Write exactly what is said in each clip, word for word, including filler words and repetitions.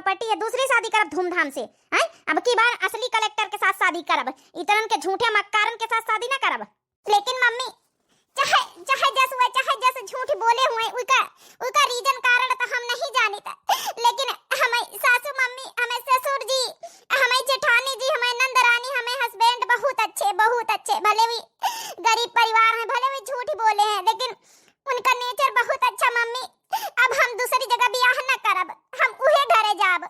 प्रॉपर्टी है, दूसरी शादी करब धूमधाम से। हैं? अब की बार असली कलेक्टर के साथ शादी करब, इतनन के झूठे मक्कारन के साथ शादी ना करब। लेकिन मम्मी, चाहे, चाहे जस हुए, चाहे जस झूठ बोले हुए, उका, उका रीजन कारण तो हम नहीं जानित, लेकिन हमें सासू मम्मी, हमें ससुर जी, हमें जेठानी जी, हमें नंदरानी, हमें हस्बैंड बहुत अच्छे, बहुत अच्छे। भले भी गरीब परिवार हैं, भले भी झूठ बोले हैं, लेकिन उनका नेचर बहुत अच्छा। मम्मी, अब हम दूसरी जगह बियाह न करब, हम उहे घरे जाब।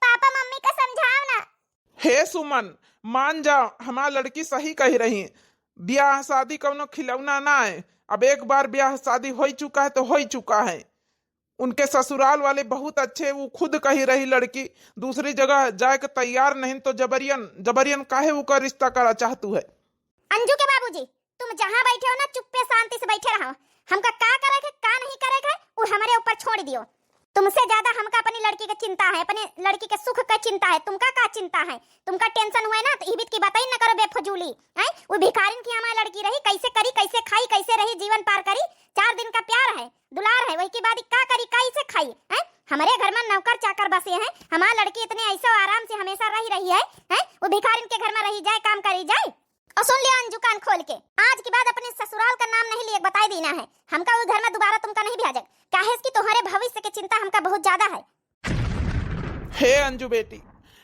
पापा मम्मी का समझाओ ना। हे सुमन, मान जाओ, हमार लड़की सही कही रही। ब्याह शादी कौनो खिलौना ना है। अब एक बार ब्याह शादी हो चुका है तो हो चुका है। उनके ससुराल वाले बहुत अच्छे, वो खुद कही रही लड़की दूसरी जगह जाए के तैयार नहीं, तो जबरियन, जबरियन काहे उकर रिश्ता करा चाहतू है? अंजू के बाबूजी, तुम जहाँ बैठे हो ना, चुप्पे शांति से बैठे रहो। हमका का करे के, का नहीं करे के, वो हमारे ऊपर छोड़ दियो। तुमसे ज्यादा हमका अपनी लड़की के चिंता है, अपनी लड़की के सुख के चिंता है। तुमका का चिंता है? तुमका टेंशन हुए ना तो इबित की बताई न करो बेफजूली। हैं? वो भिखारिन की हमारी लड़की रही, कैसे करी, कैसे खाई, कैसे रही, जीवन पार करी। चार दिन का प्यार है, दुलार है, वही के बाद का करी, कैसे खाई? हैं? हमारे घर में नौकर चाकर बसे हैं, हमारी लड़की इतने ऐसे आराम से हमेशा रही रही है। हैं? वो भिखारिन के घर में रही जाए, काम करी जाए। और सुन लिया अंजू, कान खोल के, आज के बाद अपने ससुराल का नाम नहीं लिए, बताई देना है। हमका वो घर में दोबारा तुमका नहीं भेजक, काहे कि तुम्हारे भविष्य की चिंता हमका बहुत ज्यादा है। हे अंजू बेटी,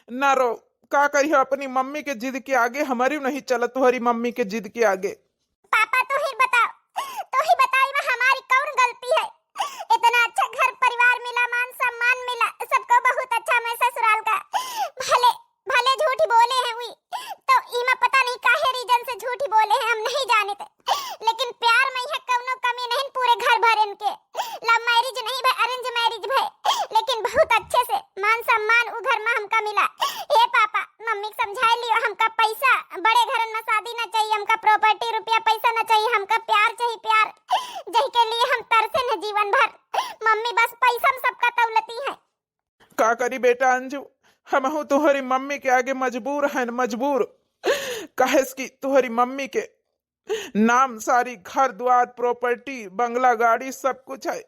ना रो, का करियो, अपनी मम्मी के जिद के आगे हमारी नहीं चलत, तुम्हारी मम्मी के जिद के आगे। पापा, तू ही बताओ, तू ही बताई, मैं हमारी कौन गलती है? इतना अच्छा घर परिवार मिला, मान सम्मान मिला, सबको बहुत अच्छा मैं ससुराल का। भले, भले झूठ बोले हैं हुई, तो इमा पता नहीं काहे रीजन से झूठ बोले हैं, हम नहीं जानित। लेकिन प्यार में यह कौनो कमी नहीं, पूरे घर भर इनके। लव मैरिज नहीं भय, अरेंज मैरिज भय, लेकिन बहुत अच्छे से मान सम्मान उ घर में हमका मिला। हे पापा, मम्मी के समझाए लियो, हमका पैसा, बड़े घरन में शादी ना चाहिए, हमका प्रॉपर्टी, रुपया, पैसा ना चाहिए, हमका प्यार चाहिए, प्यार, जही के लिए हम तरसे न जीवन भर। मम्मी बस पैसा में सबका तौलती है। का करी बेटा अंजू, हमहू तुम्हारी मम्मी के आगे मजबूर हैं, मजबूर। काहे कि तुम्हारी मम्मी के नाम सारी घर द्वार, प्रॉपर्टी, बंगला, गाड़ी, सब कुछ है,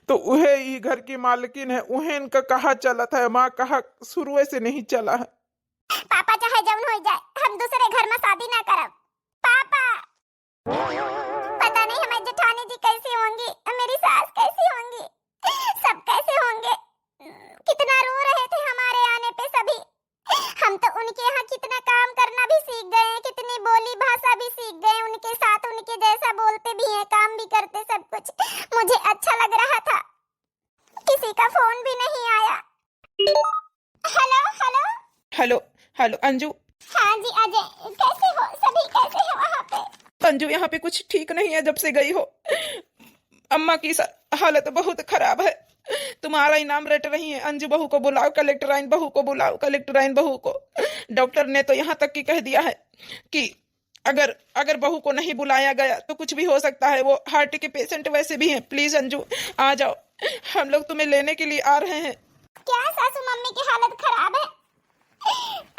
तो उहे ई घर की मालकिन है, उहे इनका कहा चलत है, माँ कहा शुरुए से नहीं चला है। पापा, चाहे जौन हो जाए, हम दूसरे घर में शादी ना करब। पापा, पता नहीं हमारी जेठानी जी कैसी होंगी, मेरी सास कैसी होंगी, सब कैसे होंगे। कितना रो रहे थे हमारे आने पे सभी। हम तो उनके यहाँ कितना काम करना भी सीख गए हैं, कितनी बोली भाषा भी सीख गए हैं उनके साथ, उनके जैसा बोलते भी हैं, काम भी करते, सब कुछ। मुझे अच्छा लग रहा था। किसी का फोन भी नहीं आया। हेलो, हेलो। हेलो, हेलो, अंजू। हाँ जी अजय, कैसे हो सभी, कैसे हो वहाँ पे? अंजू, यहाँ पे कुछ ठीक नहीं है जब से गई हो। अम्मा की स-, हालत बहुत खराब है। तुम्हारा ही नाम रट रही है, अंजू बहू को बुलाओ, कलेक्टराइन बहू को बुलाओ, कलेक्टराइन बहू को। डॉक्टर ने तो यहाँ तक कि कह दिया है कि अगर, अगर बहू को नहीं बुलाया गया तो कुछ भी हो सकता है। वो हार्ट के पेशेंट वैसे भी हैं। प्लीज अंजू, आ जाओ, हम लोग तुम्हें लेने के लिए आ रहे हैं। क्या सासू मम्मी की हालत खराब है?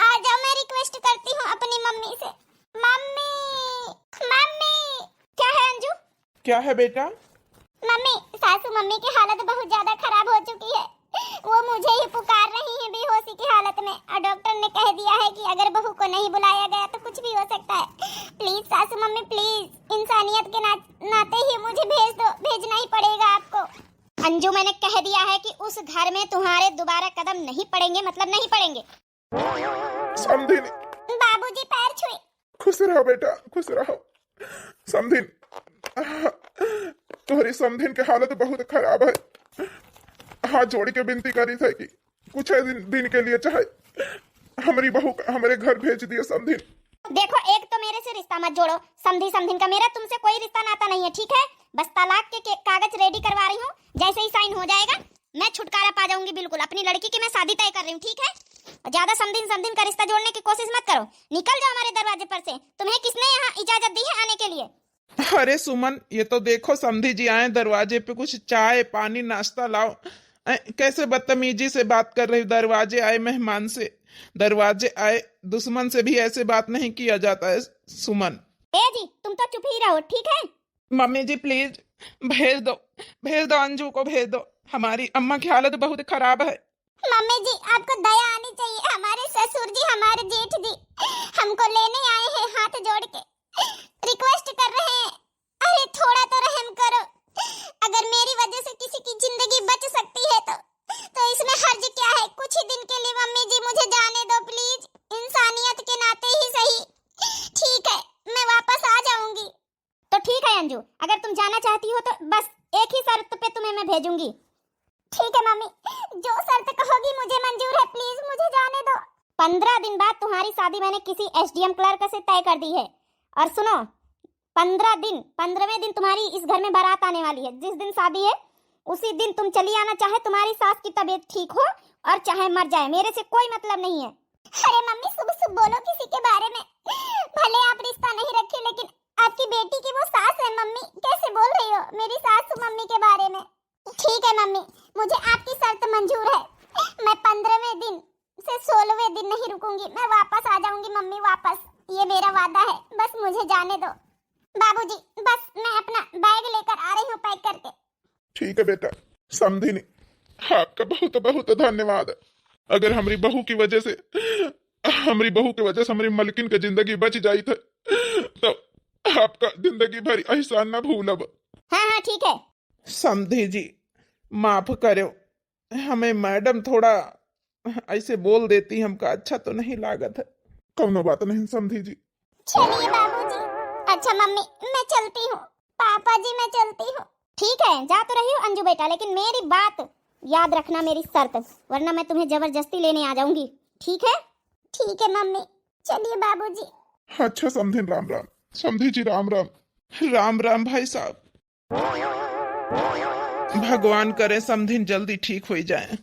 आ जाओ, मैं रिक्वेस्ट करती हूँ अपनी मम्मी से। मम्मी, मम्मी। क्या है अंजू? क्या है बेटा? मम्मी, सासू मम्मी की हालत बहुत ज्यादा खराब हो चुकी है, वो मुझे ही पुकार रही हैं बेहोशी की हालत में, और डॉक्टर ने कह दिया है कि अगर बहू को नहीं बुलाया गया तो कुछ भी हो सकता है। प्लीज सासू मम्मी, प्लीज, इंसानियत के ना-, नाते ही मुझे भेज दो, भेजना ही पड़ेगा आपको। अंजू, मैंने कह दिया है कि उस घर में तुम्हारे दोबारा कदम नहीं पड़ेंगे, मतलब नहीं पड़ेंगे। समधिन। बाबूजी पैर छुए। खुश रहो बेटा, खुश रहो। समधिन, तोहरी समधिन के हालत बहुत खराब है। हाथ जोड़ के विनती करी थे कि कुछ दिन, दिन के लिए चाहे हमरी बहू का हमरे घर भेज दिए समधिन। देखो, एक तो मेरे से रिश्ता मत जोड़ो, समधी समधिन का मेरा तुमसे कोई रिश्ता नाता नहीं है, ठीक है? बस तलाक के, के कागज रेडी करवा रही हूँ, जैसे ही साइन हो जाएगा मैं छुटकारा पा जाऊंगी बिल्कुल। अपनी लड़की की मैं शादी तय कर रही हूँ, ठीक है? ज्यादा समधिन समधिन का रिश्ता जोड़ने की कोशिश मत करो, निकल जाओ हमारे दरवाजे पर से। तुम्हें किसने यहाँ इजाजत दी है आने के लिए? अरे सुमन, ये तो देखो, समधी जी आए दरवाजे पे, कुछ चाय पानी नाश्ता लाओ। ऐ, कैसे बदतमीजी से बात कर रही हो? दरवाजे आए मेहमान से, दरवाजे आए दुश्मन से भी ऐसे बात नहीं किया जाता है सुमन। ए जी, तुम तो चुप ही रहो, ठीक है? मम्मी जी प्लीज भेज दो, भेज दो, अंजू को भेज दो। हमारी अम्मा की हालत बहुत खराब है। मम्मी जी, आपको दया आनी चाहिए। हमारे ससुर जी, हमारे जेठ जी हमको लेने आए हैं, हाथ जोड़ के रिक्वेस्ट कर रहे हैं। अरे, थोड़ा तो रहम करो। अगर मेरी वजह से किसी की जिंदगी बच सकती है तो, तो इसमें हर्ज क्या है? कुछ ही दिन के लिए मम्मी जी मुझे जाने दो प्लीज, इंसानियत के नाते ही सही। ठीक है, मैं वापस आ जाऊंगी। तो ठीक है अंजू, अगर तुम जाना चाहती हो तो बस एक ही शर्त पे तुम्हें मैं भेजूंगी। ठीक है मम्मी, जो शर्त कहोगी मुझे मंजूर है, प्लीज मुझे जाने दो। पन्द्रह दिन बाद तुम्हारी शादी मैंने किसी एसडीएम क्लर्क से तय कर दी है। और सुनो, पन्द्रह दिन, पन्द्रहवें दिन तुम्हारी इस घर में बारात आने वाली है। जिस दिन शादी है उसी दिन तुम चली आना, चाहे तुम्हारी सास की तबीयत ठीक हो और चाहे मर जाए, मेरे से कोई मतलब नहीं है। अरे मम्मी, शुभ शुभ बोलो किसी के बारे में, भले आप रिश्ता नहीं रखे लेकिन आपकी बेटी की वो सास है मम्मी, कैसे बोल रही हो मेरी सासू मम्मी के बारे में? ठीक है मम्मी, मुझे आपकी शर्त मंजूर है। मैं पन्द्रहवें दिन से सोलहवें दिन नहीं रुकूंगी, मैं वापस आ जाऊंगी मम्मी, वापस। ये मेरा वादा है, बस मुझे जाने दो। बाबूजी, बस मैं अपना बैग लेकर आ रही हूँ पैक करके। ठीक है बेटा। समधिनी, आपका बहुत बहुत धन्यवाद। अगर हमरी बहू की वजह से, हमरी बहू की वजह से हमरी मलकिन के जिंदगी बच जाइत है, तो आपका जिंदगी भर एहसान ना भूलब। हाँ हाँ, ठीक है। समधी जी, माफ करो, हमें मैडम थोड़ा ऐसे बोल देती, हमका अच्छा तो नहीं लागत है। कौनो बात नहीं समधी जी। चलिए बाबूजी। अच्छा मम्मी, मैं चलती हूँ। पापा जी, मैं चलती हूँ। ठीक है, जा तो रही हो अंजू बेटा, लेकिन मेरी बात याद रखना, मेरी शर्त, वरना मैं तुम्हें जबरदस्ती लेने आ जाऊंगी। ठीक है? ठीक है मम्मी। चलिए बाबूजी। अच्छा समधिन, राम राम। समधी जी, राम राम। राम राम भाई साहब। भगवान करे समधिन जल्दी ठीक होई जाए।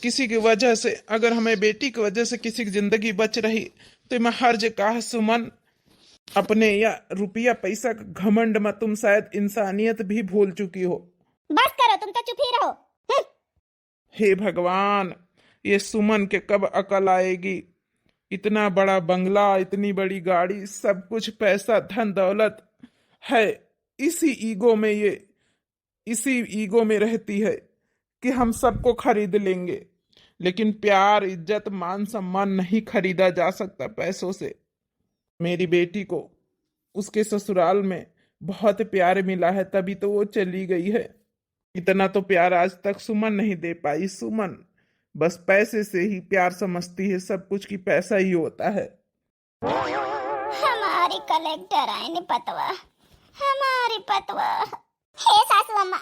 किसी की वजह से, अगर हमें बेटी की वजह से किसी की जिंदगी बच रही, तो मैं हर जे कहा सुमन, अपने या रुपया पैसा के घमंड में तुम शायद इंसानियत भी भूल चुकी हो। बस करो, तुम तो चुप ही रहो। हम्म। हे भगवान, ये सुमन के कब अकल आएगी? इतना बड़ा बंगला, इतनी बड़ी गाड़ी, सब कुछ पैसा, धन दौलत है। इसी ईगो में ये, इसी ईगो में रहती है कि हम सबको खरीद लेंगे, लेकिन प्यार, इज्जत, मान सम्मान नहीं खरीदा जा सकता पैसों से। मेरी बेटी को उसके ससुराल में बहुत प्यार मिला है, तभी तो वो चली गई है। इतना तो प्यार आज तक सुमन नहीं दे पाई। सुमन बस पैसे से ही प्यार समझती है, सब कुछ की पैसा ही होता है। हमारी कलेक्टर आइन पतवा, हमारी पतवा। हे सासू अम्मा,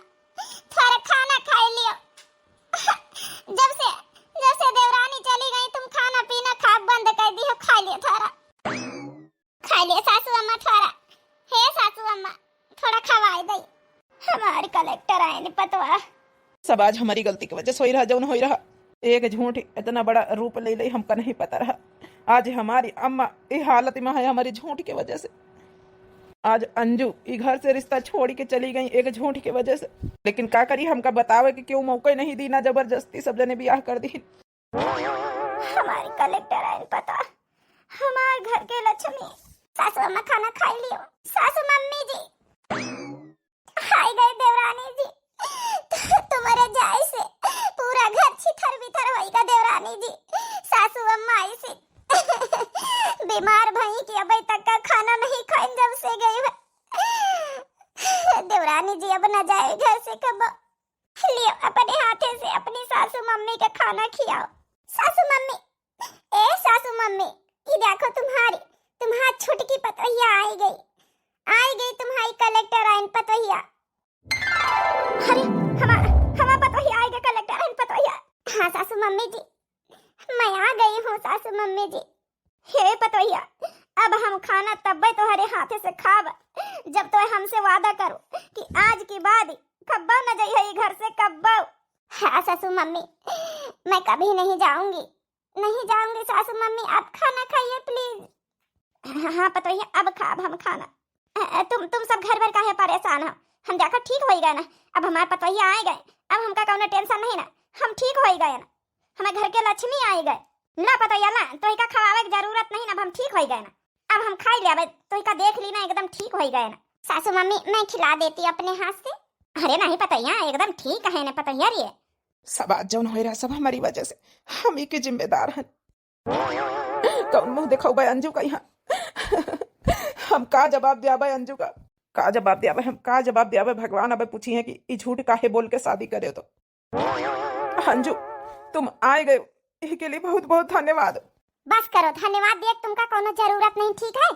थोड़ा खाना खाई लियो। जब से, जब से देवरानी चली गई, तुम खाना पीना खा बंद कर दी हो। खा लियो थोड़ा, खा लियो सासू अम्मा थोड़ा। हे सासू अम्मा, थोड़ा खवाई दई। हमारी कलेक्टर आइन पतवा। सब आज हमारी गलती की वजह से होई रहा, जौन होई रहा। एक झूठ इतना बड़ा रूप ले ले, हमका नहीं पता रहा। आज हमारी अम्मा ई हालत में है हमारी झूठ की वजह से। आज अंजू ई घर से रिश्ता छोड़ के चली गई एक झूठ की वजह से। लेकिन का करी, हमका बतावे के क्यों मौका ही नहीं दी, ना जबरदस्ती सब जने ब्याह कर दी। हमारी कलेक्टर आइन पता, हमार घर के लक्ष्मी। सासू अम्मा खाना खाई लियो। सासू मम्मी जी, आई गई देवरानी जी। तुम्हारे जाए से पूरा घर छितर बितर होइगा देवरानी जी। सासू अम्मा ऐसे बीमार भई कि अबे तक का खाना नहीं खाइन जब से गई है। देवरानी जी अब ना जाए घर से कब। लियो, अपने हाथे से अपनी सासू मम्मी का खाना खियाओ। सासू मम्मी, ए सासू मम्मी, ई देखो तुम्हारी, तुम्हार छुटकी पतोहिया आई गई, आई गई तुम्हारी कलेक्टर आइन पतोहिया। अरे, हमार, हमार पतोहिया आई गई, कलेक्टर आइन पतोहिया। हाँ सासू मम्मी जी, मैं आ गई हूँ सासू मम्मी जी। हे पतोहिया, अब हम खाना तब्बे तोहरे हाथे से खाब, जब तोहे हमसे वादा करो कि आज के बाद कब्बो न जइहे ई घर से, कब्बो। हाँ सासू मम्मी, मैं कभी नहीं जाऊंगी, नहीं जाऊंगी सासू मम्मी, आप खाना खाइए प्लीज। हाँ, हाँ पतोहिया, अब खाब हम खाना। अ, अ, तुम, तुम सब घर भर काहे परेशान हो? हम देखो ठीक होई गए ना, अब हमार पतोहिया आए गए, अब हमका कौनो टेंशन नहीं ना, हम ठीक होई गए ना, हमार घर के लक्ष्मी आए गए। ला पतोहिया ला, तोहिका खवावे के जरूरत नहीं ना, अब हम ठीक होई गए ना, अब हम खाई ले, अब तोहिका देख ली ना, एकदम ठीक होई गए ना। सासू मम्मी, मैं खिला देती अपने हाथ से। अरे नहीं पतोहिया, एकदम ठीक है ना पतोहिया रे, सब आज जौन होए रहा, सब हमरी वजह से। हम ई के जिम्मेदार हन। कौन मुँह देखाउबे अंजू का यहाँ? हम का जवाब द्याबे अंजू का? का जवाब द्याबे हम? का जवाब द्याबे? भगवान अबे पूछिहैं कि ई झूठ काहे बोल के शादी करे तो। अंजू, तुम आए गए, यही के लिए बहुत बहुत धन्यवाद। बस करो, धन्यवाद दिए के तुमका कौनो जरूरत नहीं, ठीक है?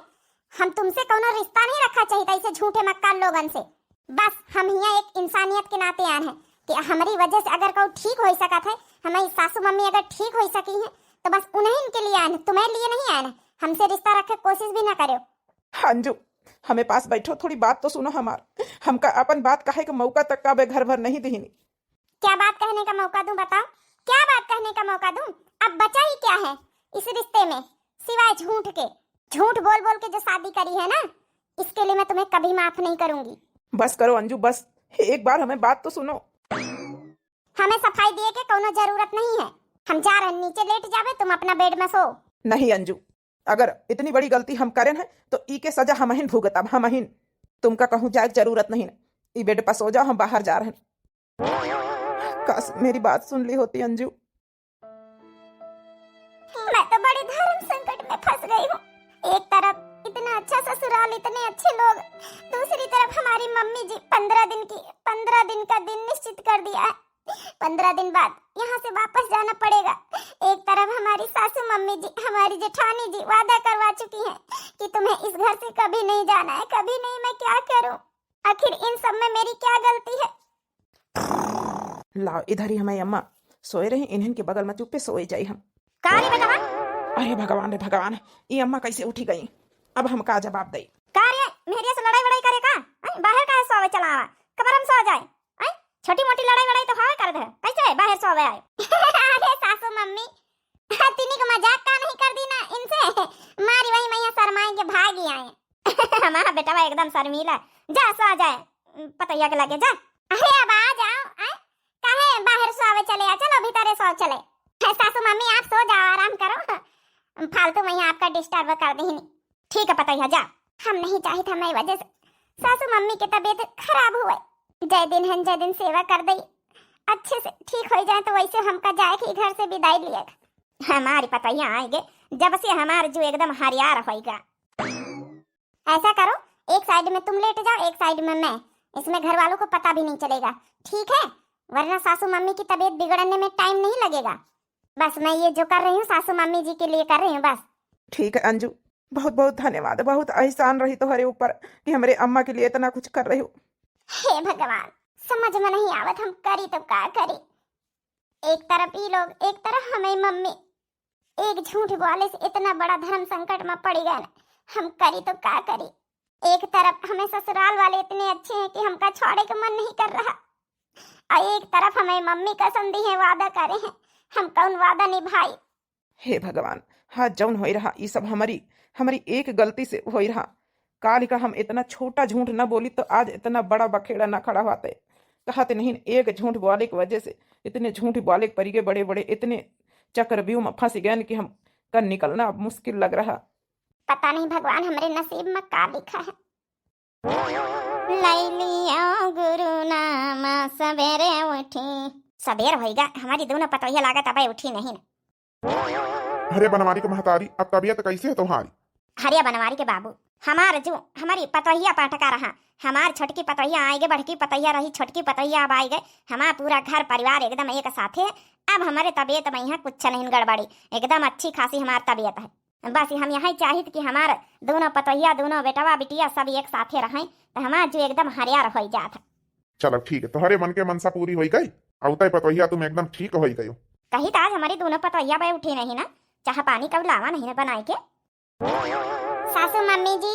हम तुमसे कौनो रिश्ता नहीं रखा चाहिए था ऐसे झूठे मक्कार लोगन से। बस हम हियाँ एक इंसानियत के नाते आए हैं कि हमरी वजह से अगर कोई ठीक हो सकत है, हमारी सासू मम्मी अगर ठीक हो सकी हैं, तो बस उन्हीं के लिए आए हैं, तुम्हारे लिए नहीं आए हैं। हमसे रिश्ता रखे के कोशिश भी ना करो। अंजू, हमें पास बैठो, थोड़ी बात तो सुनो हमार। हमका अपन बात कहे के मौका तक का बे घर भर नहीं दिहिनी। क्या बात कहने का मौका दूं, बताओ, क्या बात कहने का मौका दूं? अब बचा ही क्या है इस रिश्ते में सिवाय झूठ के? झूठ बोल बोल के जो शादी करी है ना, इसके लिए मैं तुम्हें कभी माफ नहीं करूंगी। बस करो अंजू, बस, एक बार हमें बात तो सुनो। हमें सफाई दिए के कौनो जरूरत नहीं है, हम जा रहे हैं नीचे लेट जावे, तुम अपना बेड में सो। नहीं अंजू, अगर इतनी बड़ी गलती हम करेन है तो ई के सजा हमहिन भुगतब, हमहिन। तुमका कहूँ जाए के जरूरत नहीं, ई बेड पर सो जाओ, हम बाहर जा रहे हैं। काश मेरी बात सुन ली होती अंजू। मैं तो बड़े धर्म संकट में फंस गई हूँ। एक तरफ इतना अच्छा ससुराल, इतने अच्छे लोग, दूसरी तरफ हमारी मम्मी जी पंद्रह दिन की, पंद्रह दिन का दिन निश्चित कर दिया है। पंद्रह दिन बाद यहाँ से वापस जाना पड़ेगा। एक तरफ हमारी सासू मम्मी जी, हमारी जेठानी जी वादा करवा चुकी हैं कि तुम्हें इस घर से कभी नहीं जाना है, कभी नहीं। मैं क्या करूं? आखिर इन सब में मेरी क्या गलती है? लाओ, इधर ही हमारी अम्मा सोए रही, इन्हन के बगल में चुप्पे सोए जाई हम। का रे बेटवा? अरे भगवान रे भगवान, ये अम्मा कैसे उठी गई? अब हम का जवाब दई? का रे, मेहरिया से लड़ाई वड़ाई करे का? हैं? बाहर काहे सोवे चला आवा? कमरा में सो जाए। हैं? छोटी मोटी लड़ाई वड़ाई तो हवे कर दे, कैसे बाहर सोवे आए? अरे सासू मम्मी, तिनिक मजाक का नहीं कर दी ना इनसे? मारी वही मैया शर्माए के भागी आए। हमारा बेटवा एकदम शर्मीला। जा, सो जाए पतैया के लगे, जा। अरे अब आ जाओ, आए? काहे बाहर सोवे चले आ? चलो भीतरे सो चले। है सासू मम्मी, आप सो जाओ, आराम करो, फालतू में यहाँ आपका डिस्टर्ब कर देनी। ठीक है पतैया, जा। हम नहीं चाहित हमारी वजह से सासू मम्मी की तबीयत खराब हुए। जय दिन हन, जय दिन सेवा कर दई, अच्छे से ठीक हो जाए तो वैसे हमका जाए के घर से विदाई लिए। हमारी पतैया आएंगे जब से हमार जो एकदम हरियार होएगा। ऐसा करो, एक साइड में तुम लेट जाओ, एक साइड में मैं। इसमें घर वालों को पता भी नहीं चलेगा, ठीक है? वरना सासू मम्मी की तबीयत बिगड़ने में टाइम नहीं लगेगा। बस मैं ये जो कर रही हूँ, सासू मम्मी जी के लिए कर रही हूँ बस। ठीक है अंजू, बहुत बहुत धन्यवाद, बहुत एहसान रही तुम्हारे ऊपर कि हमारे अम्मा के लिए इतना कुछ कर रही हो। हे भगवान, समझ में नहीं आवत, हम करी तो का करी। एक तरफ ई लोग, एक तरफ हमारी मम्मी। एक झूठ बोले से इतना बड़ा धर्म संकट में पड़ गए ना, हम करी तो का करी। एक तरफ हमें ससुराल वाले इतने अच्छे हैं कि हमका छोड़े का मन नहीं कर रहा, और एक तरफ हमें मम्मी कसम दी है, वादा करे हैं, हम कौन वादा निभाई। हे भगवान, हाँ जौन होई रहा, ई सब हमारी, हमारी एक गलती से होई रहा। काल का हम इतना छोटा झूठ न बोली तो आज इतना बड़ा बखेड़ा न खड़ा होते। कहते नहीं, एक झूठ बोले की वजह से इतने झूठ बोले के पड़ी गए, बड़े बड़े इतने चक्रव्यूह में फंस गए कि हम कर निकलना अब मुश्किल लग रहा। पता नहीं भगवान हमरे नसीब में का लिखा है। लैलियो गुरु नामा सबेरे उठी। सबेर होइगा, हमारी दोनों पतोहिया लागत अबे उठी नहीं। अरे बनवारी के महतारी, अब तबीयत कैसे है तुम्हारी? हरिया बनवारी के बाबू, हमार जो, हमारी पतोहिया पाटका रहा, हमार छोटकी पतोहिया आएगे, बड़की पतोहिया रही, छोटकी पतोहिया अब आएगे, हमार पूरा घर परिवार एकदम एक साथे है। अब हमारे तबीयत में यहाँ कुछ नहीं गड़बड़ी, एकदम अच्छी खासी हमार तबीयत है। बस हम यही चाहित कि हमार दोनों पतोहिया, दोनों बेटवा बिटिया सब एक साथे रहें, तो हमार जो एकदम हरियार होई जात है। चलो ठीक है, तोहरे मन के मनसा पूरी होई गई, अउते पतोहिया तुम एकदम ठीक होई गयो। कही तो आज हमारी दोनों पतोहिया बे उठी नहीं ना, चाह पानी कब लावा नहीं ना बनाए के। सासू मम्मी जी,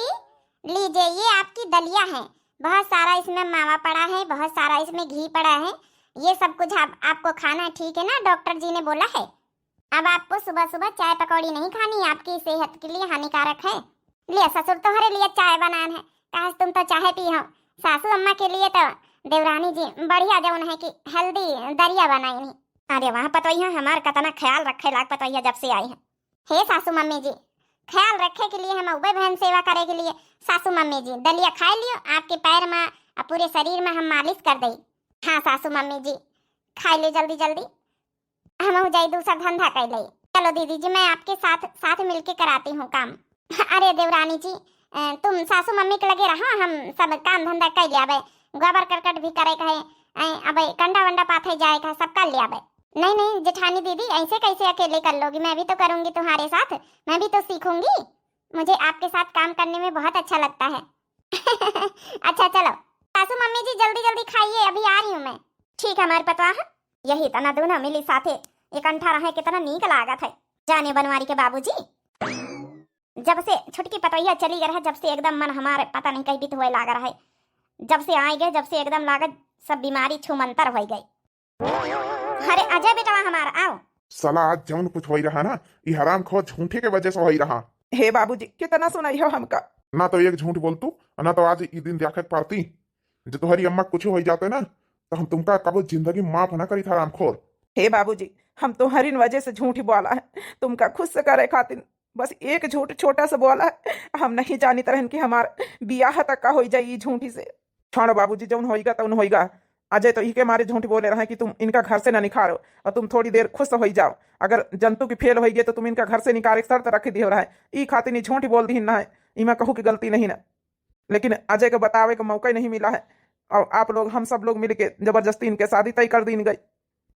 लीजिए, ये आपकी दलिया है, बहुत सारा इसमें मावा पड़ा है, बहुत सारा इसमें घी पड़ा है, ये सब कुछ आप, आपको खाना है, ठीक है ना? डॉक्टर जी ने बोला है। अब आपको सुबह सुबह चाय पकौड़ी नहीं खानी, आपकी सेहत के लिए हानिकारक है। लिया ससुर, तुम्हारे लिए चाय बनान है, कहा तुम तो चाय पी हो। सासू अम्मा के लिए तो देवरानी जी बढ़िया जौन है कि हेल्दी दरिया बनाई नहीं। अरे वाह पतोहिया, हमार कतना ख्याल रखे लाग पतोहिया जब से आई है। हे सासू मम्मी जी, ख्याल रखे के लिए हम उबे बहन सेवा करे के लिए। सासू मम्मी जी, दलिया खाए लियो, आपके पैर में और पूरे शरीर में हम मालिश कर दई। हाँ सासू मम्मी जी, खाई ले जल्दी जल्दी, हमहू जाई दूसर धंधा कई ले। चलो दीदी जी, मैं आपके साथ, साथ मिलके कराती हूँ काम। अरे देवरानी जी, अ, तुम सासू मम्मी के लगे रहा, हम सब काम धंधा कई ले आवे, गोबर करकट भी करे के है, अ, अब कंडा वंडा पाथे जाए का, सब कर ले आवे। नहीं नहीं जेठानी दीदी, ऐसे कैसे अकेले कर लोगी? मैं भी तो करूंगी तुम्हारे साथ, मैं भी तो सीखूंगी। मुझे आपके साथ काम करने में बहुत अच्छा लगता है। अच्छा चलो सासू मम्मी जी, जल्दी जल्दी खाइए, अभी आ रही हूँ मैं। ठीक है हमारे पतवाह, यही तना दोनों मिली साथे इकट्ठा रहे, कितना नीक लागत है। जाने बनवारी के बाबूजी, जब से छोटकी पतोहिया चली गई है, जब से एकदम मन हमारे पता नहीं कहीं बीत हुए लाग रहा है। जब से आए गए, जब से एकदम लागत सब बीमारी छूमंतर हो गई। अरे अजय बेटवा हमारा, आओ। साला आज जौन कुछ होई रहा ना, ई हरामखोर झूठे के वजह से होई रहा। हे बाबूजी, कितना सुनाई हो हमका। ना तो एक झूठ बोल तू, ना तो आज ई दिन देखत पारती। जे तोहरी अम्मा कुछ होई जाते ना, तो हम तुमका कबो जिंदगी माफ ना करी था, हरामखोर। हे बाबूजी, हम तोहरिन वजह से झूठ बोला है, तुमका खुश करे खातिर बस एक झूठ छोटा सा बोला है। हम नहीं जानित रहन कि हमार बियाह तक का होई जाई ई झूठी से। छोड़ो बाबूजी, जौन होइगा तौन होइगा। अजय तो इके मारे झूठ बोले रहे कि तुम इनका घर से ना निकारो और तुम थोड़ी देर खुश होई जाओ। अगर जनतू की फेल होई गई तो तुम इनका घर से निकारे के शर्त रख दियो रहे। ई खातिर ई झूठ बोल दीन ना है, इमा कहू की गलती नहीं ना। लेकिन अजय को बतावे का मौका ही नहीं मिला है और आप लोग, हम सब लोग मिलके जबरदस्ती इनके शादी तय कर दीन गई।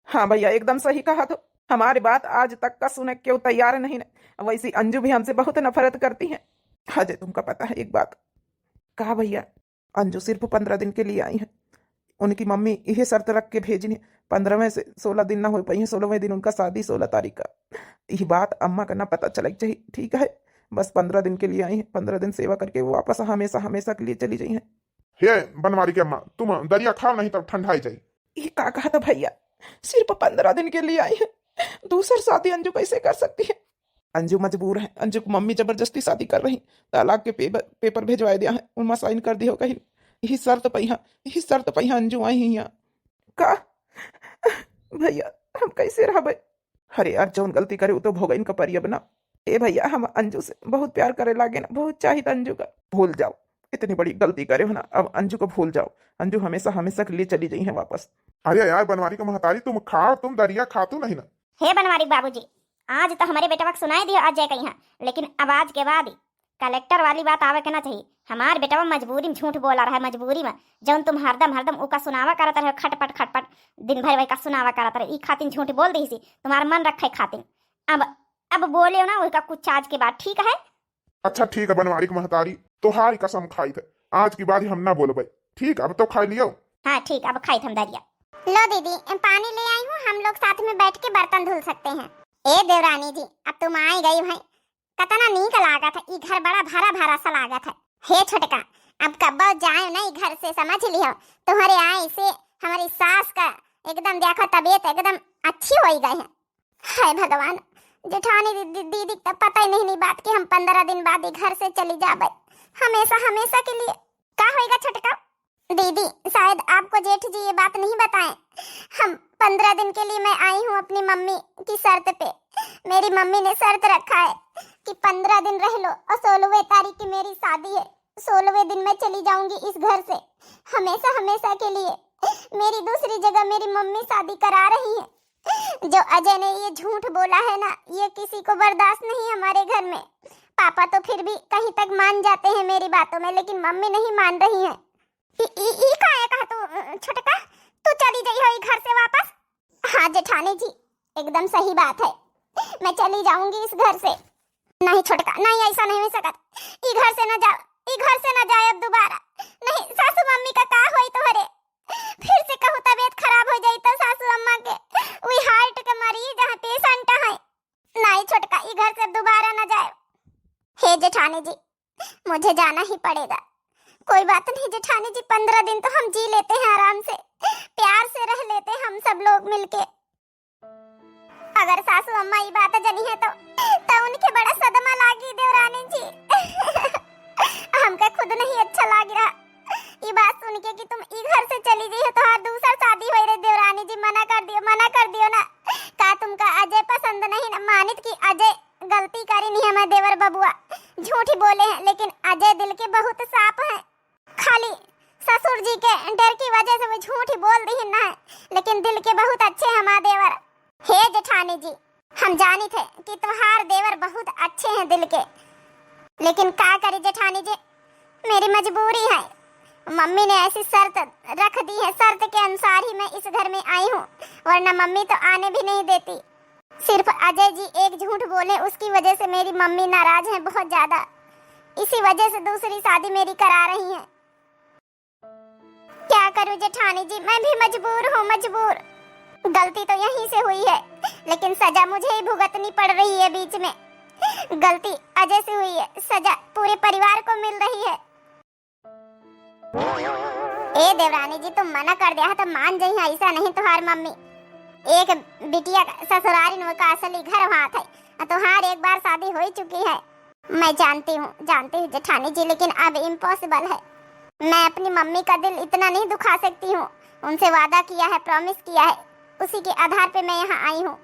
हाँ भैया, एकदम सही कहा तो। हमारी बात आज तक का सुने क्यों तैयार नहीं है। वैसी अंजू भी हमसे बहुत नफरत करती है। अजय, तुमका पता है एक बात? कहा भैया? अंजू सिर्फ पन्द्रह दिन के लिए आई है। उनकी मम्मी यही शर्त रख के भेजी है, पन्द्रहवें से सोलह दिन ना हो पाई है, सोलहवें दिन उनका शादी, सोलह तारीख का। यही बात अम्मा का ना पता चले के चाहिए, ठीक है? बस पन्द्रह दिन के लिए आई है, पन्द्रह दिन सेवा करके वो वापस हमेशा, हमेशा के लिए चली जाई है। हे बनवारी के अम्मा, तुम दरिया खाओ, नहीं तब ठंडाई जाई। ई का कहत भैया, सिर्फ पन्द्रह दिन के लिए आई है, दूसर शादी अंजू कैसे कर सकती है? अंजू मजबूर है, अंजू की मम्मी जबरदस्ती शादी कर रही, तलाक के पेपर, पेपर भेजवाए दिया है, उनमा साइन कर दियो कहीं। यही शर्त पे यहाँ, यही शर्त पे यहाँ अंजू आई है यहाँ। का भैया, हम कैसे रहबे? अरे यार, जौन गलती करे उ तो भोगइन का परियब ना। ए भैया, हम अंजू से बहुत प्यार करे लागे ना, बहुत चाहित अंजू का। भूल जाओ, इतनी बड़ी गलती करे हो ना, अब अंजू को भूल जाओ। अंजू हमेशा, हमेशा के लिए चली जाई है वापस। अरे यार बनवारी का महतारी, तुम खाओ, तुम दरिया खातू नहीं ना। हे बनवारी बाबूजी, आज तो हमारे बेटवा के सुनाई दियो अजय कहीं, लेकिन अब आज के बाद कलेक्टर वाली बात आवे के ना चाहिए। हमार बेटवा मजबूरी में झूठ बोला रहा है, मजबूरी में। जौन तुम हरदम, हरदम ओका सुनावा करत रहे, खटपट, खटपट, दिन भर वही का सुनावा करत रहे, ई खातिर झूठ बोल दी सी, तुम्हारा मन रखे खातिर। अब, अब बोले ना वही का कुछ आज के बाद, ठीक है? अच्छा ठीक है बनवारी के महतारी, तोहारी कसम खाई थे, आज के बाद ही हम ना बोलबे। ठीक, अब तो खाई लियो। हाँ ठीक, अब खाई थे हम दरिया। लो दीदी, पानी ले आई हूँ, हम लोग साथ में बैठ के बर्तन धुल सकते हैं। ए देवरानी जी, अब तुम आई गई भाई, कतना नीक लागत है, ई घर बड़ा भरा भरा सा लागत है। हे छोटका, अब कब्बो जाए नहीं घर से, समझ लियो। तुम्हारे आए से हमारी सास का एकदम देखो तबीयत एकदम अच्छी होई गई है। हाय भगवान, जेठानी दी-, दी-, दीदी का पता ही नहीं, नहीं बात कि हम पन्द्रह दिन बाद ही घर से चली जाबे, हमेशा, हमेशा के लिए। का होएगा छोटका? दीदी, शायद आपको जेठ जी ये बात नहीं बताएं। हम पन्द्रह दिन के लिए मैं आई हूँ अपनी मम्मी की शर्त पे। मेरी मम्मी ने शर्त रखा है कि पन्द्रह दिन रह लो और सोलहवें तारीख की मेरी शादी है। सोलहवें दिन मैं चली जाऊंगी इस घर से हमेशा, हमेशा के लिए। मेरी दूसरी जगह मेरी मम्मी शादी करा रही है। जो अजय ने ये झूठ बोला है ना, ये किसी को बर्दाश्त नहीं हमारे घर में। पापा तो फिर भी कहीं तक मान जाते हैं मेरी बातों में, लेकिन मम्मी नहीं मान रही है। ई, ई, ई काहे कहा तू, अ, छोटका, तू चली जाई हो ई घर से वापस? हाँ जेठानी जी, एकदम सही बात है, मैं चली जाऊंगी इस घर से। नहीं छोटका, नहीं, ऐसा नहीं हो सकत। ई घर से ना जाओ, ई घर से ना जाए अब दोबारा। नहीं, सासू मम्मी का का होई तोहरे? फिर से कहूँ तबीयत खराब हो जाई तो सासू अम्मा के, वी हार्ट के मरीज हैं, पेशेंट हैं। नहीं छोटका, ई घर से अब दोबारा ना जाए। हे जेठानी जी, मुझे जाना ही पड़ेगा। कोई बात नहीं जेठानी जी, पन्द्रह दिन तो हम जी लेते हैं आराम से, प्यार से रह लेते हैं हम सब लोग मिलके। अगर सासू अम्मा ई बात जनी है तो, तो उनके बड़ा सदमा लागी देवरानी जी। हमके खुद नहीं अच्छा लाग रहा ई बात सुन के कि तुम ई घर से चली गई हो, तोहार दूसर शादी होई रही। देवरानी जी मना कर दियो, मना कर दियो ना। का तुमका अजय पसंद नहीं ना? मानित कि अजय गलती करी नहीं, हमारे देवर बबुआ झूठी बोले हैं, लेकिन अजय दिल के बहुत साफ है। खाली ससुर जी के डर की वजह से वो झूठ ही बोल दिहिन ना, लेकिन दिल के बहुत अच्छे हैं हमार देवर। हे जेठानी जी, हम जानित है कि तुम्हार देवर बहुत अच्छे हैं दिल के, लेकिन का करी जेठानी जी, मेरी मजबूरी है। मम्मी ने ऐसी शर्त रख दी है, शर्त के अनुसार ही मैं इस घर में आई हूँ, वरना मम्मी तो आने भी नहीं देती। सिर्फ अजय जी एक झूठ बोले, उसकी वजह से मेरी मम्मी नाराज हैं बहुत ज्यादा, इसी वजह से दूसरी शादी मेरी करा रही हैं। क्या करूं जेठानी जी, मैं भी मजबूर हूँ, मजबूर। गलती तो यहीं से हुई है, लेकिन सजा मुझे ही भुगतनी पड़ रही है बीच में। गलती अजय से हुई है, सजा पूरे परिवार को मिल रही है। ए देवरानी जी, तुम मना कर दिया है तो मान जाई है, ऐसा नहीं तुहार मम्मी। एक बिटिया ससुरारिन का असली घर वहाँ था, और तुहार एक बार शादी हो ही चुकी है। मैं जानती हूँ, जानती हूँ जेठानी जी, लेकिन अब इम्पॉसिबल है। मैं अपनी मम्मी का दिल इतना नहीं दुखा सकती हूँ। उनसे वादा किया है, प्रॉमिस किया है, उसी के आधार पे मैं यहाँ आई हूँ।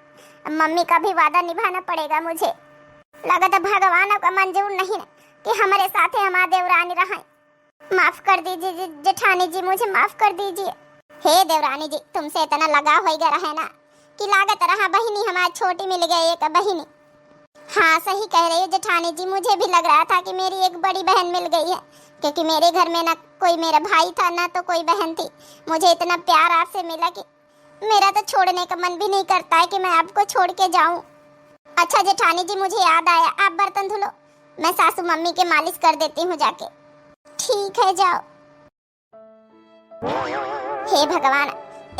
अब मम्मी का भी वादा निभाना पड़ेगा मुझे। लगत है भगवान का मंजूर नहीं कि हमारे साथ हमार देवरानी रहे। माफ कर दीजिए जे-, जेठानी जी, मुझे माफ कर दीजिए। हे देवरानी जी, तुमसे इतना लगाव होइगा रहे ना कि लागत रहा बहिनी हमार छोटी मिल गई एक बहिनी। हाँ, सही कह रही हो जेठानी जी, मुझे भी लग रहा था कि मेरी एक बड़ी बहन मिल गई है, क्योंकि मेरे घर में ना कोई मेरा भाई था, ना तो कोई बहन थी। मुझे इतना प्यार आपसे मिला कि मेरा तो छोड़ने का मन भी नहीं करता है कि मैं आपको छोड़ के जाऊं। अच्छा जेठानी जी, मुझे याद आया, आप बर्तन धुलो, मैं सासू मम्मी के मालिश कर देती हूँ जाके। ठीक है, जाओ। हे भगवान,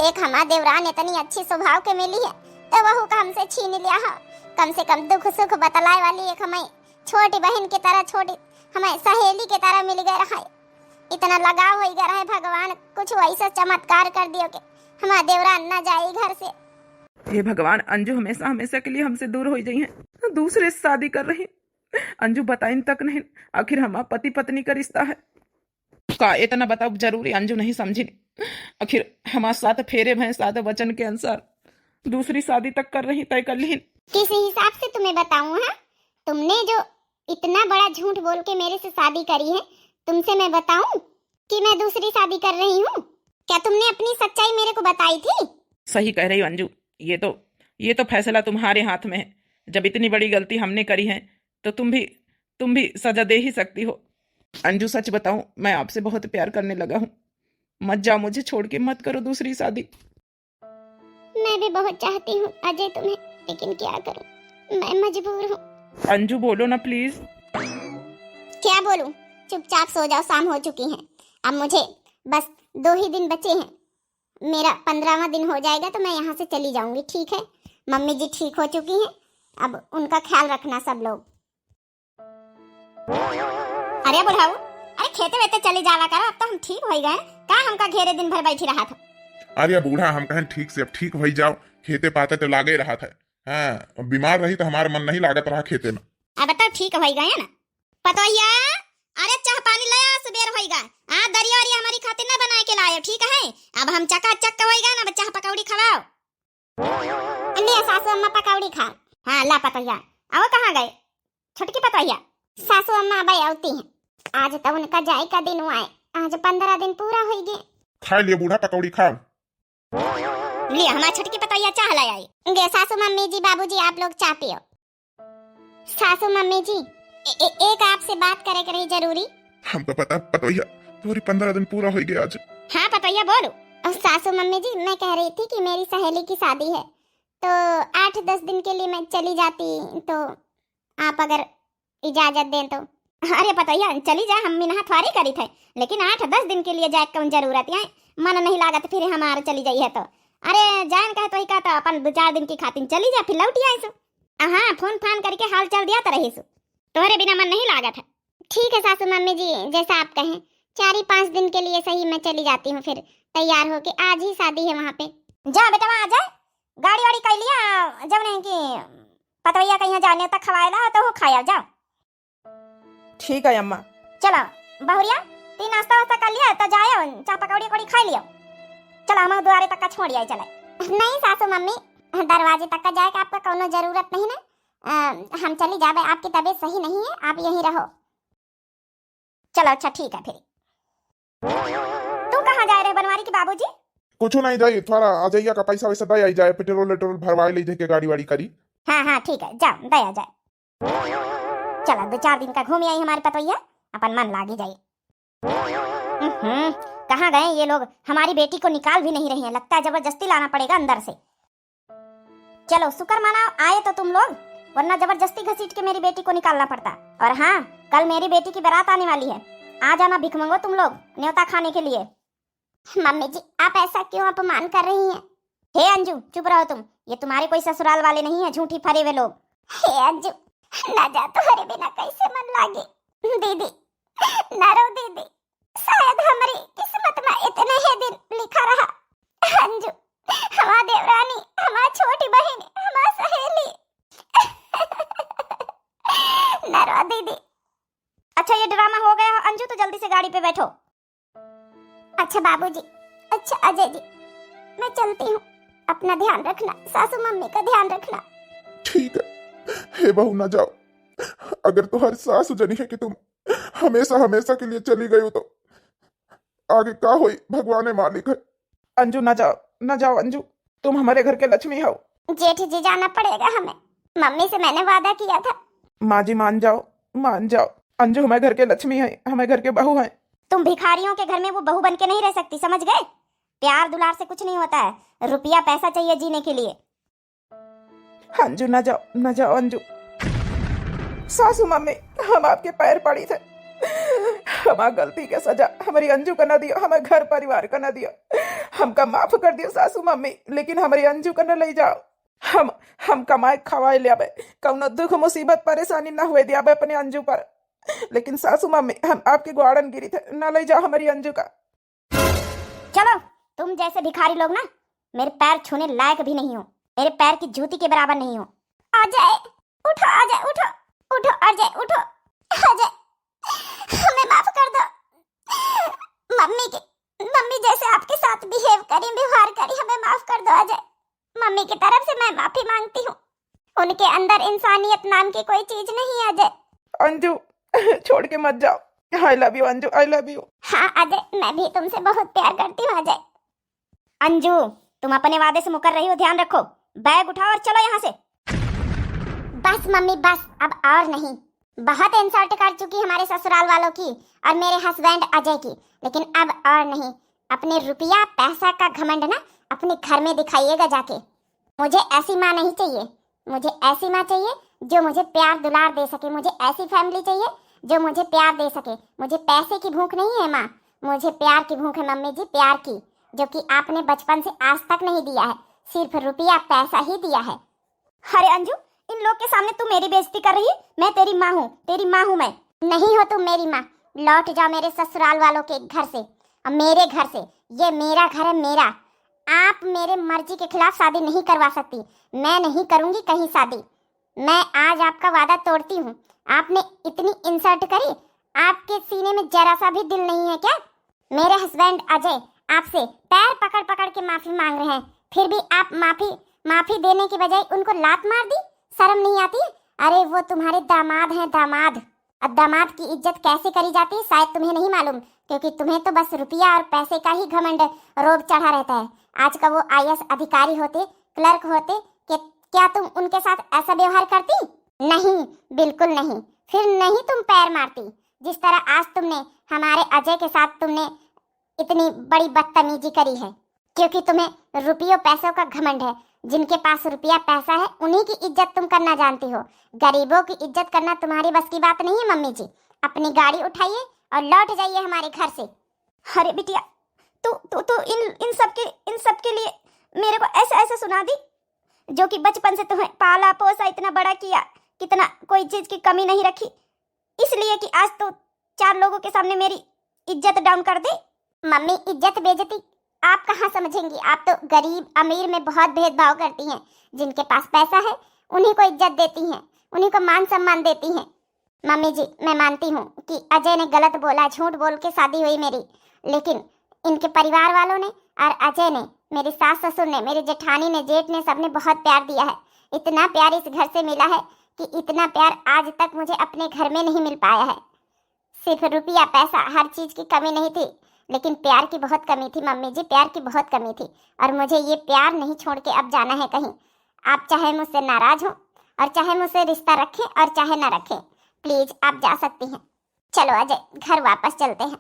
एक हमार देवरान इतनी अच्छी स्वभाव के मिली है, तो वहू का हमसे छीन लिया है। कम से कम दुख सुख बतलाए वाली एक हमें छोटी बहन की तरह, छोटी हमें सहेली की तरह मिल गए रहा है। इतना लगाव होइगा रहे, भगवान कुछ वैसा चमत्कार कर दियो कि हमार देवरान ना जाए घर से। हे भगवान, अंजू हमेशा, हमेशा के लिए हमसे दूर हो जाई है, दूसरे से शादी कर रही। अंजू बताइन तक नहीं, आखिर हमार पति पत्नी का रिश्ता है। का इतना बताओ जरूरी अंजू नहीं समझी? आखिर हमार सात फेरे भए, सात वचन के अनुसार दूसरी शादी तक कर रही, तय कर ली। किस हिसाब से तुम्हें बताऊं, हाँ? तुमने जो इतना बड़ा झूठ बोल के मेरे से शादी करी है, तुमसे मैं बताऊं कि मैं दूसरी शादी कर रही हूँ? क्या तुमने अपनी सच्चाई मेरे को बताई थी? सही कह रही हो अंजू, ये तो, ये तो फैसला तुम्हारे हाथ में है। जब इतनी बड़ी गलती हमने करी है, तो तुम भी, तुम भी सजा दे ही सकती हो। अंजू, सच बताऊं, मैं आपसे बहुत प्यार करने लगा हूँ। मत जाओ, मुझे छोड़ के मत करो दूसरी शादी। मैं भी बहुत चाहती हूँ अजय तुम्हें, लेकिन क्या करूँ, मैं मजबूर हूँ। अंजू, बोलो ना प्लीज। क्या बोलूँ, चुपचाप सो जाओ, शाम हो चुकी है। अब मुझे बस दो ही दिन बचे हैं, मेरा पन्द्रहवाँ दिन हो जाएगा तो मैं यहाँ से चली जाऊँगी, ठीक है? मम्मी जी ठीक हो चुकी हैं, अब उनका ख्याल रखना सब लोग। अरे बुढ़ऊ, अरे खेते वेते चली जावा करो, अब तो हम ठीक होई गए, का हमका घेरे दिन भर बैठी रहा था? अरे बूढ़ा, हम कहन ठीक से अब ठीक होई जाओ, खेते पाते तो लागे रहा था। हाँ, अब बीमार रही तो हमारा मन नहीं लागत रहा खेते में। अब तो ठीक होई गए ना। पतोहिया, अरे चाह पानी ले आ, सुबेर होई गए। आ दरिया वरिया हमारी खातिर ना बनाए के लायो, ठीक है? अब हम चकाचक होई गए ना, अब चाह पकौड़ी खवाओ। लिया सासू अम्मा पकौड़ी खाओ। हाँ, ला पतोहिया। अब कहाँ गए छोटकी पतोहिया? सासू अम्मा अब आवती हैं। आज तो उनका जाए का दिन हुआ है, आज पन्द्रह दिन पूरा होई गए। खा लिया बूढ़ा, पकौड़ी खाओ। लिया, हमार छोटकी पतोहिया चाह ले आई। गे सासू मम्मी जी, बाबूजी, आप लोग चाह पियो। सासू मम्मी जी, ए, ए, एक आपसे बात करे के रही जरूरी। हमको पता पतोहिया, तोरी पन्द्रह दिन पूरा होई गए आज। हाँ पतोहिया, बोलो। और सासू मम्मी जी, मैं कह रही थी कि मेरी सहेली की शादी है, तो आठ दस दिन के लिए मैं चली जाती, तो आप अगर इजाजत दें तो। अरे पतोहिया, चली जा, हम मिनहा थ्वारी करी थे, लेकिन आठ दस दिन के लिए जाए कौन जरूरत है? मन नहीं लागत फिर हमार चली जाई है तो। अरे जान कहे तो ही का, तो अपन दो चार दिन की खातिर चली जा, फिर लौट आए सु। हाँ, फोन फान करके हाल चाल दिया तो रही सु। तोहरे बिना मन नहीं लागत है। ठीक है सासू मम्मी जी, जैसा आप कहें, चार ही पाँच दिन के लिए सही मैं चली जाती हूँ, फिर तैयार होके। आज ही शादी है वहाँ पे। जा बेटवा, आ जा, गाड़ी वाड़ी कर लिया, जब नहीं कि पतोहिया कहीं जाने तक खवाए ला तो हो खाया, जाओ। ठीक है अम्मा। चलो बहुरिया, ती नाश्ता वास्ता कर लिया तो जाओ, चाह पकौड़ी उकौड़ी खा लियो। चलो हम दुआरे तक का छोड़ आई चले। नहीं सासू मम्मी, दरवाजे तक का जाए का आपका कौनो जरूरत नहीं ना। अ, हम चली जाबे, आपकी तबीयत सही नहीं है, आप यहीं रहो। चलो अच्छा ठीक है फिर। कहाँ जाए रहे बनवारी के बाबूजी? कुछ नहीं जाई, थोड़ा अजैया का पैसा वैसा दे आई जाए, पेट्रोल वेट्रोल भरवाए ले जाके गाड़ी वाड़ी करी। हाँ हाँ ठीक है, जाओ दे आ जाए। चला दो चार दिन का घूम आई हमारी पतोहिया, अपन मन लागी जाई। हम्म, कहाँ गए ये लोग? हमारी बेटी को निकाल भी नहीं रही हैं, लगता है जबरदस्ती लाना पड़ेगा अंदर से। चलो शुक्र मनाओ आए तो तुम लोग, वरना जबरदस्ती घसीट के मेरी बेटी को निकालना पड़ता। और हाँ, कल मेरी बेटी की बारात आने वाली है, आ जाना भिखमंगो तुम लोग न्योता खाने के लिए। मम्मी जी, आप ऐसा क्यों अपमान कर रही हैं? हे अंजू, चुप रहो तुम, ये तुम्हारे कोई ससुराल वाले नहीं है, झूठी फरे हुए लोग। हे अंजू, ना जा, तुम्हारे बिना कैसे मन लागे। दीदी, ना रो दीदी, शायद हमारी किस्मत में इतने ही दिन लिखा रहा। अंजू, हमार देवरानी, हमार छोटी बहन, हमार सहेली। ना रो दीदी। अच्छा, ये ड्रामा हो गया अंजू, तो जल्दी से गाड़ी पे बैठो। अच्छा बाबूजी, अच्छा अजय जी, मैं चलती हूँ, अपना ध्यान रखना, सासू मम्मी का ध्यान रखना। ठीक है, हे बहू ना जाओ, अगर तुम्हारी सासू जनी है कि तुम हमेशा हमेशा के लिए चली गई हो तो आगे का होई भगवान मालिक है। अंजू ना जाओ, ना जाओ अंजू, तुम हमारे घर के लक्ष्मी हो। जेठ जी जाना पड़ेगा हमें, मम्मी से मैंने वादा किया था। माँ जी मान जाओ, मान जाओ, अंजू हमारे घर के लक्ष्मी है, हमारे घर के बहू है। तुम भिखारियों के घर में वो बहू बन के नहीं रह सकती, समझ गए? प्यार दुलार से कुछ नहीं होता है, रुपया पैसा चाहिए जीने के लिए। अंजू ना जाओ, ना जाओ अंजू। सासू मम्मी, हम आपके पैर पड़ी थे, हमार गलती के सजा हमारी अंजू का ना दियो, हमारे घर परिवार का ना दियो, हमका माफ कर दियो सासू मम्मी, लेकिन हमारी अंजू का ना ले जाओ। हम हम कमाए खवाए ले आवे, कौनो दुख मुसीबत परेशानी ना हुए दियावे अपने अंजू पर, लेकिन सासू मम्मी हम आपके ग्वाड़न गिरी थे, ना ले जाओ हमारी अंजू का। चलो, तुम जैसे भिखारी लोग ना मेरे पैर छूने लायक भी नहीं हो, मेरे पैर की जूती के बराबर नहीं हो। अजय, उठो अजय, उठो, उठो अजय, उठो। अजय, हमें माफ कर दो। मम्मी के, मम्मी जैसे आपके साथ बिहेव करी, व्यवहार करी, हमें माफ कर दो अजय। मम्मी की तरफ से मैं माफी मांगती हूँ। उनके अंदर इंसानियत नाम की कोई चीज नहीं है अजय। अंजू, छोड़ के मत जाओ। I love you अंजू, I love you। हाँ अजय, मैं भी तुमसे बहुत प्यार करती हूँ अजय। अंजू, तुम अपने वादे से मुकर रही हो, ध्यान रखो। बैग उठाओ और चलो यहाँ से। बस मम्मी बस, अब और नहीं। बहुत इंसल्ट कर चुकी हमारे ससुराल वालों की और मेरे हस्बैंड अजय की, लेकिन अब और नहीं। अपने रुपया पैसा का घमंड ना अपने घर में दिखाइएगा जाके। मुझे ऐसी माँ नहीं चाहिए, मुझे ऐसी माँ चाहिए जो मुझे प्यार दुलार दे सके, मुझे ऐसी फैमिली चाहिए जो मुझे प्यार दे सके। मुझे पैसे की भूख नहीं है माँ, मुझे प्यार की भूख है मम्मी जी, प्यार की, जो कि आपने बचपन से आज तक नहीं दिया है, सिर्फ रुपया पैसा ही दिया है। अरे अंजू, इन लोग के सामने तू मेरी बेइज्जती कर रही है? मैं तेरी माँ हूँ, तेरी माँ हूँ मैं। नहीं हो तुम मेरी माँ, लौट जाओ मेरे ससुराल वालों के घर से, अब मेरे घर से। ये मेरा घर है, मेरा। आप मेरे मर्जी के खिलाफ शादी नहीं करवा सकती, मैं नहीं करूँगी कहीं शादी। मैं आज आपका वादा तोड़ती हूँ। आपने इतनी इंसल्ट करी, आपके सीने में जरा सा भी दिल नहीं है क्या? मेरे हस्बैंड अजय आपसे पैर पकड़ पकड़ के माफी मांग रहे हैं, फिर भी आप माफी, माफी देने की बजाय उनको लात मार दी। शर्म नहीं आती? अरे वो तुम्हारे दामाद हैं, दामाद। अब दामाद की इज्जत कैसे करी जाती है शायद तुम्हें नहीं मालूम, क्योंकि तुम्हें तो बस रुपया और पैसे का ही घमंड रोब चढ़ा रहता है। आज का वो आईएएस अधिकारी होते, क्लर्क होते कि क्या तुम उनके साथ ऐसा व्यवहार करती? नहीं, बिल्कुल नहीं। फिर नहीं तुम पैर मारती, जिस तरह आज तुमने हमारे अजय के साथ तुमने इतनी बड़ी बदतमीजी करी है, क्योंकि तुम्हें रुपयों पैसों का घमंड है। जिनके पास रुपया पैसा है उन्हीं की इज्जत तुम करना जानती हो, गरीबों की इज्जत करना तुम्हारे बस की बात नहीं है मम्मी जी। अपनी गाड़ी उठाइए और लौट जाइए हमारे घर से। अरे बिटिया, तू तू तू इन इन सब के इन सब के लिए मेरे को ऐसा ऐसा सुना दी, जो कि बचपन से तुम्हें पाला पोसा, इतना बड़ा किया, कितना कोई चीज की कमी नहीं रखी, इसलिए कि आज तो चार लोगों के सामने मेरी इज्जत डाउन कर दे। मम्मी, इज्जत बेइज्जती आप कहाँ समझेंगी? आप तो गरीब अमीर में बहुत भेदभाव करती हैं। जिनके पास पैसा है उन्हीं को इज्जत देती हैं, उन्हीं को मान सम्मान देती हैं। मम्मी जी, मैं मानती हूँ कि अजय ने गलत बोला, झूठ बोल के शादी हुई मेरी, लेकिन इनके परिवार वालों ने और अजय ने, मेरी सास ससुर ने, मेरी जेठानी ने, जेठ ने, सबने बहुत प्यार दिया है। इतना प्यार इस घर से मिला है कि इतना प्यार आज तक मुझे अपने घर में नहीं मिल पाया है। सिर्फ रुपया पैसा, हर चीज की कमी नहीं थी, लेकिन प्यार की बहुत कमी थी मम्मी जी, प्यार की बहुत कमी थी। और मुझे ये प्यार नहीं छोड़ के अब जाना है कहीं। आप चाहे मुझसे नाराज हो और चाहे मुझसे रिश्ता रखें और चाहे ना रखें, प्लीज आप जा सकती हैं। चलो अजय, घर वापस चलते हैं।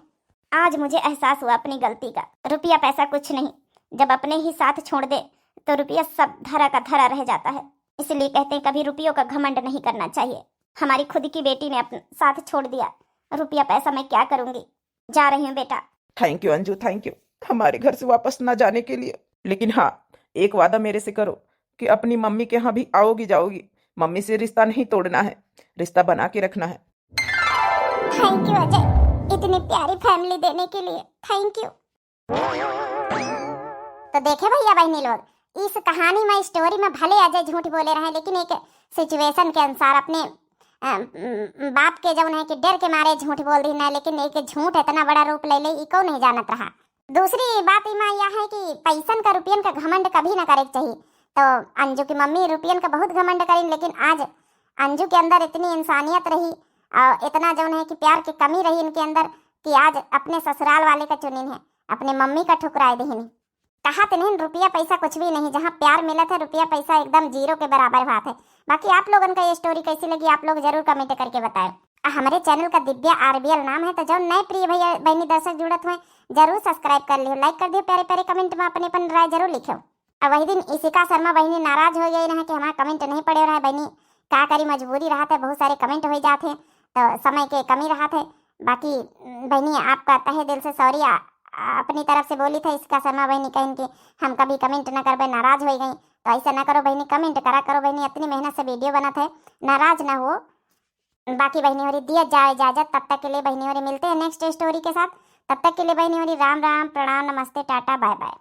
आज मुझे एहसास हुआ अपनी गलती का। रुपया पैसा कुछ नहीं, जब अपने ही साथ छोड़ दे तो रुपया सब धरा का धरा रह जाता है। इसलिए कहते हैं कभी रुपयों का घमंड नहीं करना चाहिए। हमारी खुद की बेटी ने अपना साथ छोड़ दिया, रुपया पैसा मैं क्या करूंगी? जा रही हूँ बेटा। थैंक यू अंजू, थैंक यू हमारे घर से वापस ना जाने के लिए। लेकिन हाँ, एक वादा मेरे से करो कि अपनी मम्मी के यहाँ भी आओगी जाओगी। मम्मी से रिश्ता नहीं तोड़ना है, रिश्ता बना के रखना है। थैंक यू अजय, इतनी प्यारी फैमिली देने के लिए थैंक यू। तो देखे भैया बहनी लोग, इस कहानी में, स्टोरी में भले अजय झूठ बोले रहे, लेकिन एक सिचुएशन के अनुसार अपने अ, म, बाप के जौन है कि डर के मारे झूठ बोल दी ना, लेकिन एक झूठ इतना बड़ा रूप ले ले, ई कौन नहीं जानत रहा। दूसरी बात इमा यह है कि पैसन का, रुपयन का घमंड कभी ना करे के चाहिए। तो अंजू की मम्मी रुपयन का बहुत घमंड करीन, लेकिन आज अंजू के अंदर इतनी इंसानियत रही और इतना जौन है कि प्यार की कमी रही इनके अंदर कि आज अपने ससुराल वाले का चुनिन है, अपने मम्मी का ठुकराए दहिन। कहा तो नहीं, रुपया पैसा कुछ भी नहीं, जहाँ प्यार मिलत है रुपया पैसा एकदम जीरो के बराबर बात है। बाकी आप लोगन का ये स्टोरी कैसी लगी आप लोग जरूर कमेंट करके बताएं। आ हमारे चैनल का दिव्या आरबीएल नाम है, तो जौन नए प्रिय भैया बहनी दर्शक जुड़त हुए जरूर सब्सक्राइब कर लियो, लाइक कर दियो, प्यारे प्यारे कमेंट में अपने अपन राय जरूर लिखियो। अब वही दिन इशिका शर्मा बहनी नाराज हो गई रहे कि हमारा कमेंट नहीं पढ़े रहे बहनी, का करी मजबूरी रहा था, बहुत सारे कमेंट हो जाते हैं तो समय के कमी रहा थे। बाकी बहनी आपका तहे दिल से सॉरी अपनी तरफ से बोली था इशिका शर्मा बहनी, कहिन कि हम कभी कमेंट न करबे, नाराज हो गई। तो ऐसा ना करो बहनी, कमेंट करा करो बहनी, इतनी मेहनत से वीडियो बना थे, नाराज ना हो। बाकी बहनी होरी दिया जाए इजाजत, तब तक के लिए बहनी होरी मिलते हैं नेक्स्ट स्टोरी के साथ। तब तक के लिए बहनी होरी राम राम, प्रणाम, नमस्ते, टाटा, बाय बाय।